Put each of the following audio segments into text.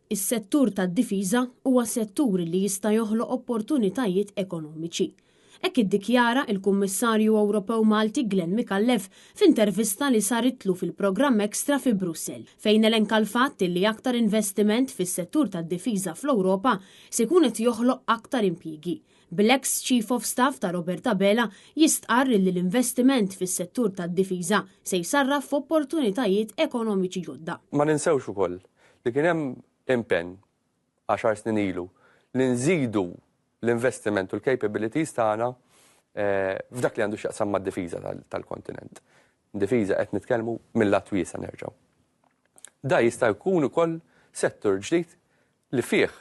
Is-settur tad-difiża huwa settur li jista' joħloq opportunitajiet ekonomiċi. Hekk iddikjara il-Kummissarju Ewropew Malti Glenn Micallef f'intervista li saritlu fil-programm Extra fi Brussell, fejn elenka l-fatt li aktar investiment fis-settur tad-difiża fl-Ewropa se jkun qed joħloq aktar impjiegi. Bl-ex Chief of Staff ta' Robert Abela jistqarr li l-investiment fis-settur tad-difiża se jsarraf f'opportunitajiet ekonomiċi ġodda. Ma ninsewx ukoll li kien hemm impenn 10 snin ilu li nżidu l-investiment u l-capabilities tagħna f'dak li għandu x'jaqsam mad-difiża tal-kontinent. Difiża qed nitkellmu mill-lat wiesa' nerġgħu. Da jista' jkun ukoll settur ġdid li fih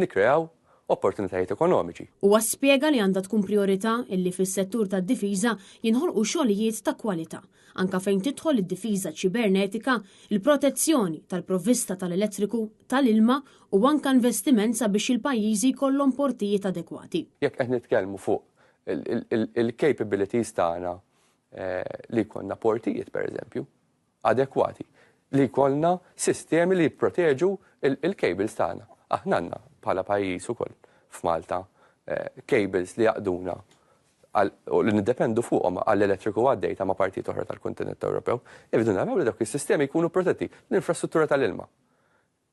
nikkreaw opportunitajiet ekonomiċi. Huwa spjega li għandha tkun prijorità illi fis-settur tad-difiża jinħolqu xogħlijiet ta' kwalità, anke fejn tidħol id-difiża ċibernetika, il-protezzjoni tal-provvista tal-elettriku, tal-ilma u anke investiment sabiex il-pajjiżi jkollhom portijiet adekwati. Jekk qed nitkellmu fuq il-capabilities tagħna li jkollna portijiet pereżempju, adekwati li jkollna sistemi li jipproteġu il-cables tagħna. Aħna għandna bħala pajjiż ukoll f'Malta cables li jaqduna u li niddependu fuqhom għall-elettriku għaddej ta' ma' partijiet oħra tal-kontinent Ewropew. Irridu naraw li dawk is-sistemi jkunu protetti. L-infrastruttura tal-ilma.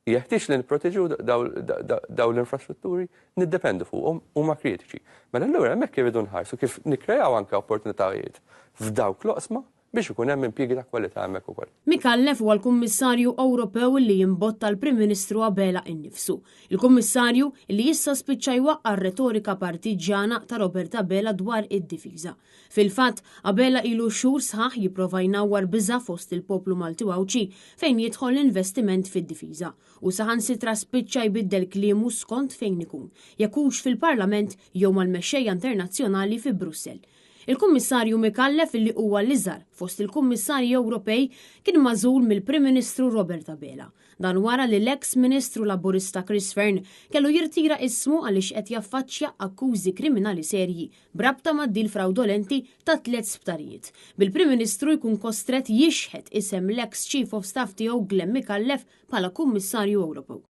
Jeħtieġ li nipproteġu dawn l-infrastrutturi, niddependu fuqhom, huma kritiċi. Mela allura hemmhekk irridu nħarsu kif nikkreaw anke opportunitajiet f'dawk l-oqsma biex ikun hemm impjiegi ta' kwalità hemmhekk ukoll. Micallef huwa l-Kummissarju Ewropew li jimbotta l-Prim Ministru Abela innifsu. Il-Kummissarju li issa spiċċa jwaqqa' r-retorika partiġġjana ta' Robert Abela dwar id-difiża. Fil-fatt, Abela ilu xhur sħaħ jipprova jnawwar biża' fost il-poplu Malti u Għawdxi fejn jidħol l-investiment fid-difiża u saħansitra spiċċa jbiddel kliemu skont fejn ikun, jekk hux fil-Parlament jew mal-mexxejja internazzjonali fi Brussell. Il-Kummissarju Micallef illi huwa l-iżgħar fost il-Kummissarji Ewropej kien magħżul mill-Prim Ministru Robert Abela. Dan wara li l-eks Ministru Laburista Chris Fearne kellu jirtira ismu għaliex qed jaffaċċja akkużi kriminali serji b'rabta mad-deal frawdolenti ta' tliet sptarijiet, bil-Prim Ministru jkun kostrett jixħet isem l-eks Chief of Staff tiegħu Glenn Micallef bħala Kummissarju Ewropew.